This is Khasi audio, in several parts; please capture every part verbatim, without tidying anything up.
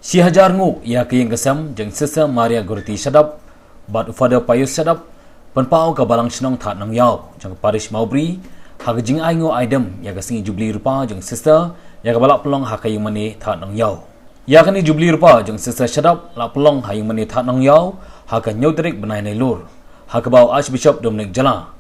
Shi hajar nguh ïa ka ïing ka sem jong Sister Maria Goretti Shadap bad u Father Pius Shadap, pynpaw ka Balang Shnong Thad Nongïaw jong ka Parish Mawbri ha ka jingainguh aidem ïa ka sngi Jubili Rupa jong Sister, ïa kaba la pynlong ha ka ïing mane Thad Nongïaw. Ïa kane Jubili Rupa jong Sister Shadap la pynlong ha ïing mane Thad Nongïaw ha ka hynñiew tarik bnai Nailur, ha kaba u Archbishop Dominic Jala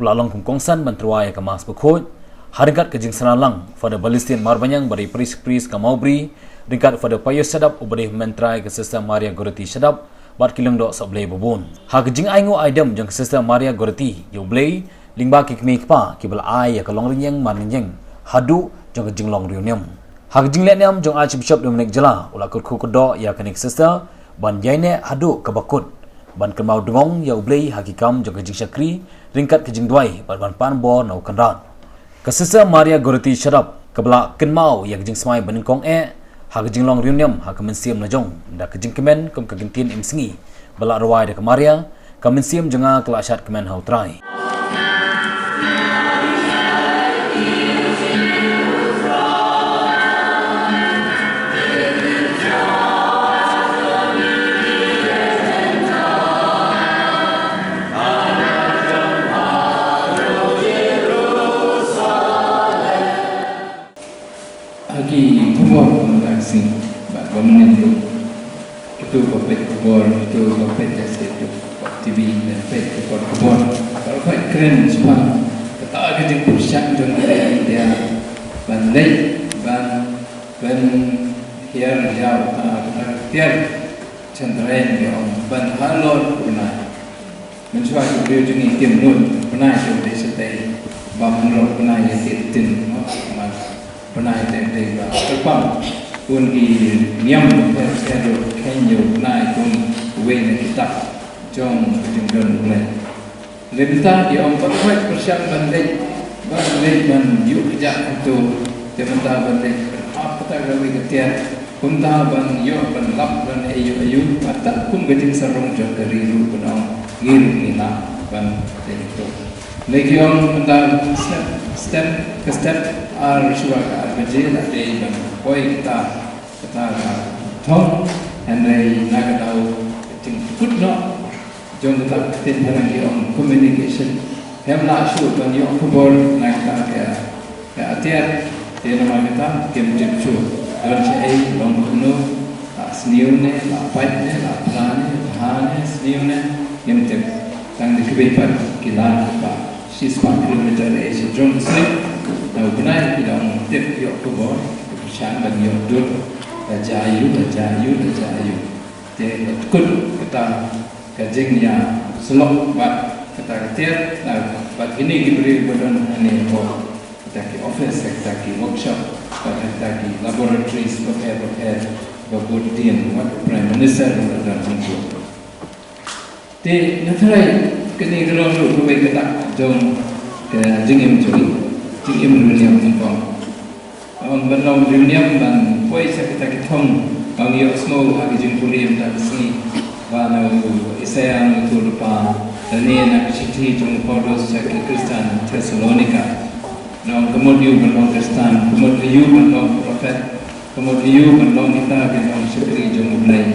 u la long kum u kongsan ban tyrwa ïa ka Mass bakhuid, ha ryngkat ka jingshna lang Father Balestian Marbaniang, ba dei Parish Priest ka Mawbri, ryngkat Father Pius Shadap uba dei u hynmen trai ka Sister Maria Goretti Shadap, bad ki lyngdoh sohblei babun. Ha ka jingainguh aidem jong ka Sister Maria Goretti ïa U Blei, lyngba ki kmie ki kpa kiba la ai ïa ka longrynïeng marynïeng haduh jong ka jinglong riewniam. Ha ka jinglehniam jong u Archbishop Dominic Jala, u la kyrkhu kyrdoh ïa kane ka Sister ban ïaineh haduh kaba kut, ban kynmaw dngong ïa U Blei ha ki kam jong ka jingshakri ryngkat ka jingduwai bad ban pan bor na u Kynrad. Ka Sister Maria Goretti Shadap, kaba la kynmaw ïa ka jingsmai banyngkong eh ha ka jinglong riewniam ha ka mynsiem la jong, da ka jingkmen kum ka kyntien imsngi ba la rwai da ka Maria: Ka mynsiem jong nga ka la shad kmen ha U Trai. Ha ki khubor ba mynta ka sngi, bad ba mynnin ruh, kito ba peit khubor, kito ba peit ïa sha YouTube, ba T V, ba peit khubor, khubor, ba peit kren shaphang kata ka jingpyrshang jong ka ri India ban leit ban, ban hiar ïa uta, uta ka tiar Chandrayaan, ki ong, ban halor u bnai. Mynshuwa ki briew jong ngi kim nud bnai, ki dei shatei bam, halor bnai ïa ki ktien, no, bnai te dei ba kyrpang. Bun ki niam bapher bapher ruh kheiñ ïa u bnai kum uwei na ki dak jong ka jingdon U Blei. Lymda ki ong ba khot pyrshang ban leit, ban leit ban ïuh kjat kumto, te mynta ban leit ban ap kata kawei ka tiar, kumta ban ïoh ban lap ban aïu aïu, kata kum ka jingsarong jong ka ri ruh ban ong ngi ruh ngi lah ban leit kumto. Lei ki ong mynta step, step, ka step ar shuwa ka ar baje la dei ban poi kata, kata ka thong, hynrei na ka daw ka jingkut noh jong kata ka ktien phareng ki ong communication. Hem lah shuh ban ïoh khubor na kata ka, ka atiar, te namar kata kim tip shuh don shaei, long kumno, la sniew ne, la pait ne, la phla ne, bha ne, sniew ne, ngim tip. Tang da kiwei pat ki lad ba shispah kilometer ei sha jrong ka shnong, na u bnai ki dang tip ïoh khubor, ki pyrshang ban ïoh dur, la jia aiu, la jia aiu, la jia aiu. Te la kut kata ka jingïasyllok bad kata ka tiar, na bad kine ki briew ba don hangne hapoh kata ki office, kata ki workshop, bad kata ki laboratories bapher bapher ba bud dien, wat Prime Minister ruh la don hangne. Te nga tharai kane ka long ruh kawei ka dak jong ka jingim jong ngi, jingim riewniam nyngkong. Ong ban long riewniam ban poi sha kita ki thong, ong ïohsngew ha ki jingpule mynta ka sngi ba na u Isaïah na u tur lypa, lane na ka shithi jong u Paulus sha ki Khristan Thessalonika. Nong ka mut ïa u ban long Khristan, ka mut ïa u ban long prophet, ka mut ïa u ban long kita ki nongshakri jong U Blei.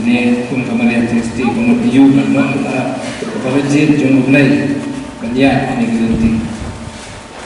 Ne kum ka Maria Theisotti, ka mut ïa u ban long kita ka para jied jong U Blei ban ïaid ha kane ka lynti.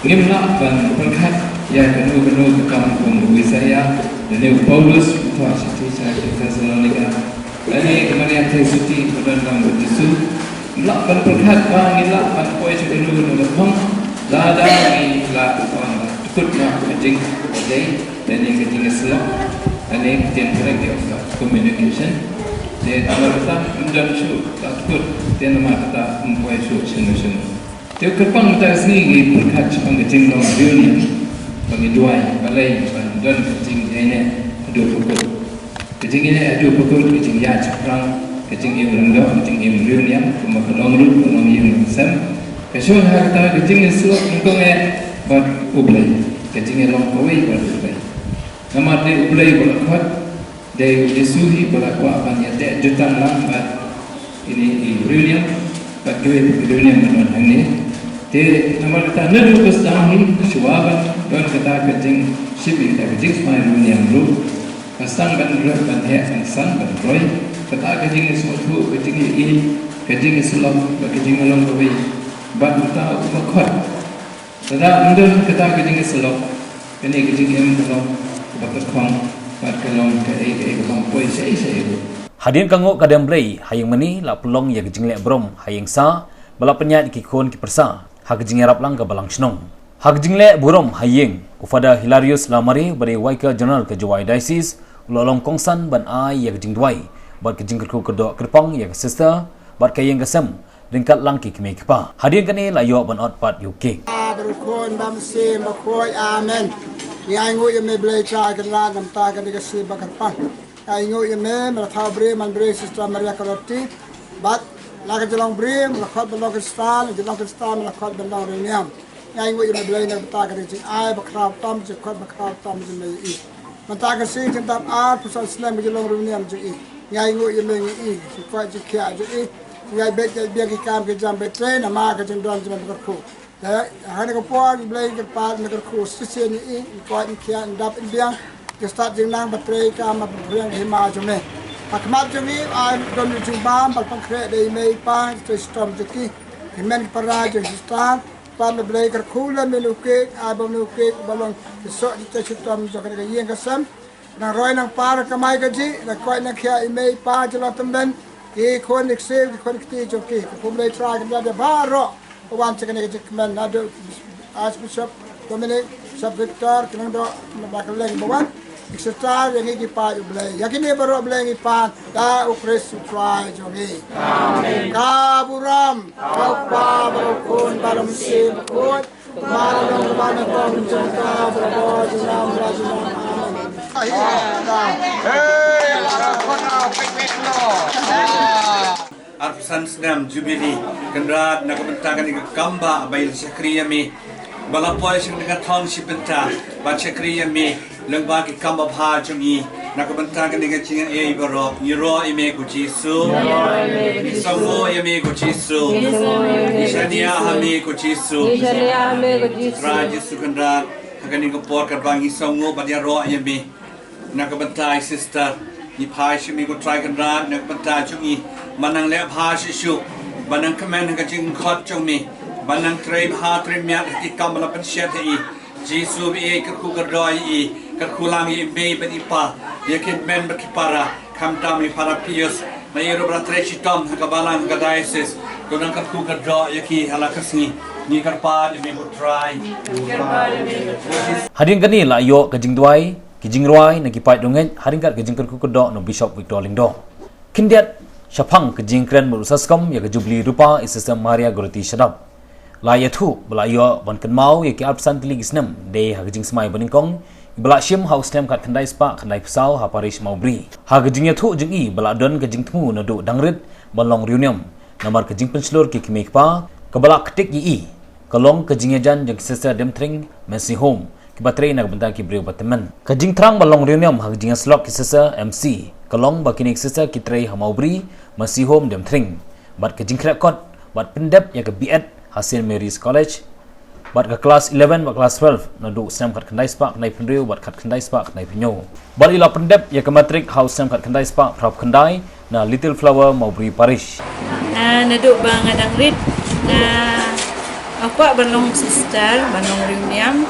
Ngim lah ban pyrkhat ïa kano kano ka kam kum u Isaïah, lane u Paulus, u thoh shithi sha ki Thessalonika, lane ka Maria Theisotti ba don lang bad u Jisu. Ngim lah ban pyrkhat ba ngin lah ban poi sha kano kano ka thong lada ngi lah ban dkut noh ka jingïadei lane ka jingïasyllok, lane ka ktien phareng ki ong ka communication. Te namar kata ym don shuh la dkut, te namar kata ym poi shuh shano shano. Te kyrpang mynta ka sngi ngi pyrkhat shaphang ka jinglong riewniam, ba ngi duwai balei ban don ka jingïaineh haduh ba kut. Ka jingïaineh haduh ba kut, ka jingïaid shaphrang, ka jingim lyngdoh, ka jingim riewniam, kumba ka long ruh ka longïing longsem. Ka shong ha kata ka jingïasyllok nyngkong eh bad U Blei, ka jingïalong kawei bad U Blei. Namar dei U Blei ba la khot, dei U Jisu hi ba la kwah ban ïateh jutang lang bad ine i riewniam, bad kiwei pat ki riewniam ba don hangne. Te namar kata naduh ba sdang hi, shuwa ban don kata ka jingshim ïa kata ka jingsmai riewniam ruh, Ban sdang ban roi, ban heh, ban san, ban roi. Kata ka jingïasngewthuh, ka jingïeit, ka jingïasyllok, bad ka jinglong kawei. Bad mynta u ma khot. Lada ym don kata ka jingïasyllok, kane ka jingim ka long kaba kyrkhong, bad ka long kaei kaei ka bym poi shaei shaei ruh. Hadien ka nguh ka dem Blei, ha ïing mane la pynlong ïa ka jingleh burom ha ïing sa, ba la pynïaid ïa ki khun ki pyrsa ha ka jingïarap lang ka balang shnong. Ha ka jingleh burom ha ïing, u Father Hilarius Lamare, uba dei Vicar General ka Jowai Diocese, u la long kongsan ban ai ïa ka jingduwai bad ka jingkyrkhu kyrdoh kyrpang ïa ka sister bad ka ïing ka sem, ryngkat lang ki kmie ki kpa. Hadien kane la ïoh ban ot pat ïa u cake. Bad u Khun bad u Mynsiem Bakhuid. Amen. Ngi ainguh ïa me Blei Trai Kynrad, namar kane ka sngi ba kyrpang. Ngi ainguh ïa me, me la thaw briew man briew Sister Maria Kaloti. Bad la ka jinglong briew, me la khot ban long Khristan, la jinglong Khristan, me la khot ban long riewniam. Ngi ainguh ïa me Blei na ka bynta ka jingai ba khraw tam, jingkhot ba khraw tam jong me ïa i. Mynta ka sngi jingdap arphew san snem ka jinglong riewniam jong i. Ngi ainguh ïa me, ngi i, jingkoit jingkhiah jong i. Ngi ai beit ngi ai biang ki kam ki jam beit trei namar ka jingdon jong me bakyrkhu. Te ha kane ka por ngi Blei ngi kyrpad, ngi kyrkhu shisien ïa i, ngi koit ngi khiah, ngi dap ngi biang. Ki stad jingnang ba trei kam ba pynphriang ka hima jong me. Ha khmat jong i ai don u jingbam ba la pynkhreh da i mei i pa, ki trei shitom jong ki. Ki hynmen ki para jong ki stad. Kpa me Blei kyrkhu lem ïa une u cake, ai ba une u cake ba long ki soh jingtrei shitom jong kane ka ïing ka sem. Nang roi nang par kamai kajih, nang koit nang khiah i mei i pa jong la tymmen, ki khun ki ksiew, ki khun ki kti jong ki. Ka kum Blei Trai Kynrad ïa baroh ba wan sha kane ka jingkmen, naduh Archbishop Dominic, Bishop Victor, ki nongdoh na ba kylleng ba wan. Ki sister, ïa ngi ki paid u Blei. Ïa kine baroh Blei ngi pan da u Khrist u Trai jong ngi. Amen. Ka burom, ka Kpa bad u Khun bad u Mynsiem Bakhuid. Arphew san snem Jubilee Kynrad, na ka bynta kane ka kam ba ba i la shakri ïa me, ba la poi sha kane ka thong shi bynta ban shakri ïa me lyngba ki kam babha jong i. Na ka bynta kane ka jingaiei baroh, ngi ïaroh ïa me ko Jisu. Ngi sngewnguh ïa me ko Jisu. Ngi shaniah ha me ko Jisu. Ngi shaniah ha me ko Jisu. Trai Jisu Kynrad, ha kane ka por katba ngi sngewnguh bad ïaroh ïa me na ka bynta i sister, ngi phai sha me ko Trai Kynrad na ka bynta jong i. Ba nang leh bha shuh shuh, ba nang kmen ha ka jingkhot jong me, ba nang trei bha trei miat ha ki kam ba la pynshet ha i. Jisu ba ïeit, kyrkhu kyrdoh ïa i, kyrkhu lang ïa i mei bad i pa, ïa ki hynmen bad ki para, khamtam ïa i Father Pius, ba i ruh ba la trei shitom ha ka balang ha ka diocese, to nang kyrkhu kyrdoh ïa ki ha la ka sngi. Ngi kyrpad ïa me ko Trai. Hadien kane la ïoh ka jingduwai, ki jingrwai na ki paid dungeit, ha ryngkat ka jingkyrkhu kyrdoh na u Bishop Victor Lyngdoh. Khyndiat shaphang ka jingkren bad u Saskom ïa ka Jubilee Rupa, i Sister Maria Goreti Shadap. La ïathuh ba la ïoh ban kynmaw ïa ki arphew san tylli ki snem dei ha ka jingsmai banyngkong, iba la shim ha u snem khatkhyndai spah khyndaiphew saw ha parish Mawbri. Ha ka jingïathuh jong i ba la don ka jingthmu naduh dang rit ban long riewniam namar ka jingpynshlur ki kmie kpa, kaba la ktik ïa i ka long ka jingïajan jong ki sister Demthring Mercy Home, kiba trei na ka bynta ki briew ba tymmen. Ka jingthrang ban long riewniam ha ka jingïasyllok ki sister M C, ka long ba kine ki sister ki trei ha Mawbri, Mercy Home, Demthring. Bad ka jingkhreh kot bad pyndep ïa ka B.Ed ha Saint Mary's College. Bad ka klas eleven bad klas twelve naduh u snem khatkhyndai spah khyndaiphew hynriew bad khatkhyndai spah khyndaiphew hynñiew. Bad i la pyndep ïa ka matric ha u snem khatkhyndai spah phra phew khyndai na Little Flower, Mawbri Parish. Ah, naduh ba nga dang rit, nga, nga kwah ban long sister, ban long riewniam.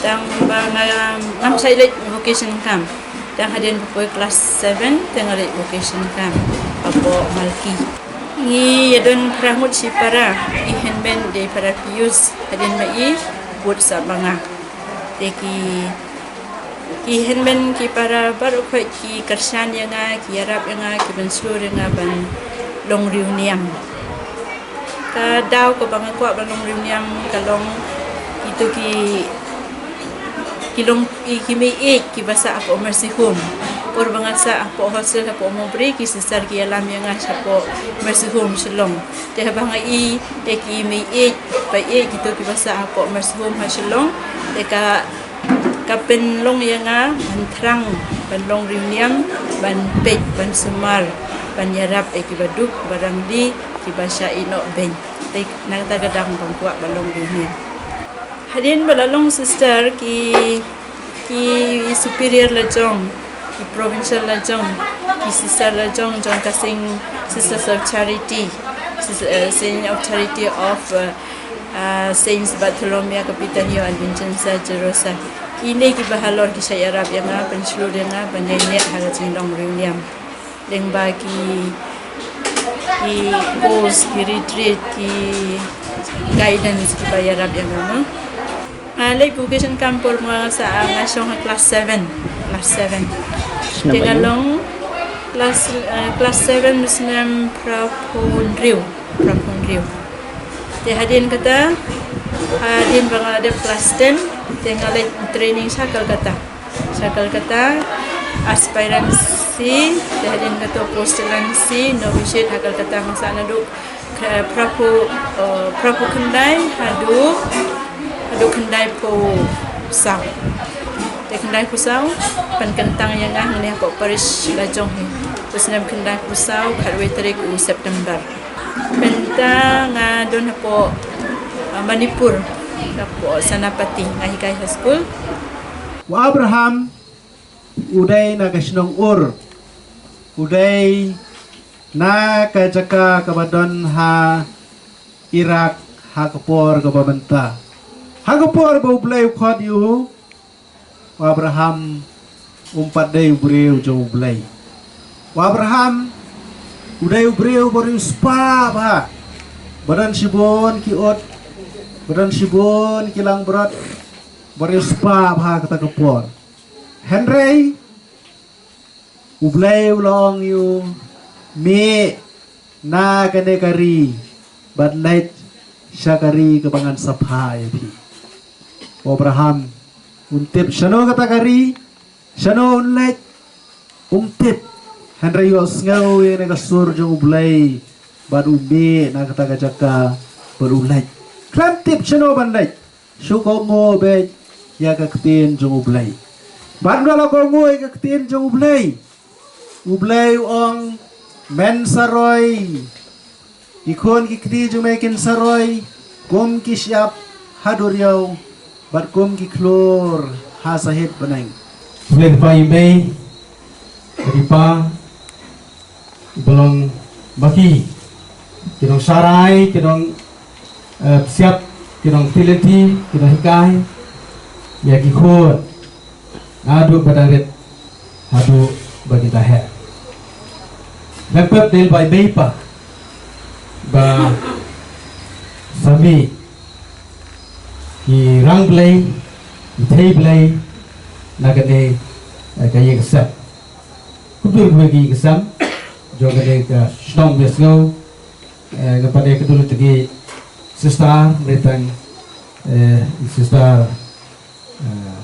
Tang ba nga, ngam shait leit vocation camp. Tang hadien ba poi klas seven, te nga leit vocation camp hapoh Malki. Ngi ïadon phra ngut shipara, i hynmen dei Father Pius, hadien ba i bud sah ba nga. Te ki, ki hynmen ki para baroh khoit ki kyrshan ïa nga, ki ïarap ïa nga, ki pynshlur ïa nga ban long riewniam. Ka daw kaba nga kwah ban long riewniam ka long kito ki, ki long, i, ki mei ïeit kiba sah hapoh Mercy Home. Por ba nga sah hapoh hostel hapoh Mawbri, ki sister ki ïalam ïa nga shapoh Mercy Home Shillong. Te haba nga i ïa ki mei ïeit, pa ïeit kito kiba sah hapoh Mercy Home ha Shillong, te ka, ka pynlong ïa nga ban thrang ban long riewniam, ban peit, ban sumar, ban ïarap ïa kiba duk, ba rangli, kiba shah ïeh noh beiñ. Te na kata ka daw ba nga kwah ban long riewniam. Hadien ba la long sister, ki, ki superior la jong Ki provincial lajong, ki sister lajong jong ka Saint, Sisters of Charity, Sis- eh, Saint of Charity of, eh, ah, Saints Bartholomew Capitano and Vincenza Gerosa. Kine kiba halor ki shah ïarap ïa nga, pynshlur ïa nga ban ïaineh ha ka jinglong riewniam. Lyngba ki, ki course, ki retreat, ki guidance kiba ïarap ïa nga, no? Ah, leit vocation camp por ma sa, ah, nga shong ha class seven. Class seven. Te nga long class, ah, class seven, snem phraphew hynriew. Phraphew hynriew. Te hadien kata, hadien ba nga la dep class ten, te nga leit training sha Kolkata. Sha Kolkata, aspirancy, te hadien kata postulancy, novitiate ha Kolkata, nga sa naduh Ka- phraphew, eh, phraphew khyndai haduh, haduh khyndaiphew saw. Te khyndaiphew saw, pynkyntang ïa nga hangne hapoh parish lajong hi. Te snem khyndaiphew saw, khatwei tarik u September. Mynta nga don hapoh, eh, Manipur, hapoh Senapati, nga hikai ha skul. U Abraham u dei na ka shnong Ur, u dei na ka jaka kaba don ha Iraq ha ka por kaba mynta. Ha ka por ba U Blei u khot ïa u, u Abraham um pat dei u briew jong U Blei. U Abraham u dei u briew ba riewspah bha, ba don shibun ki ut, ba don shibun ki langbrot, ba riewspah bha kata ka por. Hynrei U Blei u la ong ïa u, mih na kane ka ri bad leit sha ka ri kaba ngan sa phah ïa phi. U Abraham um tip shano kata ka ri, shano un leit, um tip. Hynrei u ïohsngew ïa kane ka sur jong U Blei bad u mih na kata ka jaka bad u leit. Khlem tip shano ban leit, shu kohnguh beit ïa ka ktien jong U Blei. Bad ynda la kohnguh ïa ka ktien jong U Blei, U Blei u ong, men sa roi ki khun ki kti jong me, kin sa roi kum ki shyiap ha duriaw bad kum ki khlur ha sahit bneng. U Blei kpa i mei, kpa i pa, ki ba long ba ki, ki nongshakri, ki nong, eh, psiap, ki nongpynlynti, ki nonghikai ïa ki khun naduh ba dang rit haduh ba ki dang heh. Lem pep dei ba i mei i pa ba sa mih ki rang Blei, ki thei Blei na kane, eh, ka ïing ka sem. Kumjuh ruh ki ïing ki sem jong kane ka shnong Biasngew, eh, nga pat dei ka dul tngi sister, mritang, eh, sister, eh,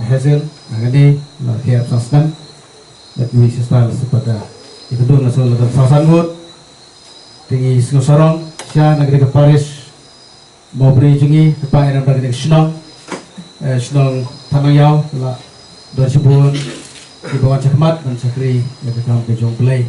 Hazel, nga kane la thiah san snem. Bad ki sister la sepada, eh, ka dul nga sngewlada san san ngut. Tngi sngewsarong sha na kane ka parish Mawbri jong ngi, kpa ïa na ka shnong, eh, shnong Thangnangiaw, la don shibun kiba wan shakhmat ban shakri ïa ka kam ka jong U Blei.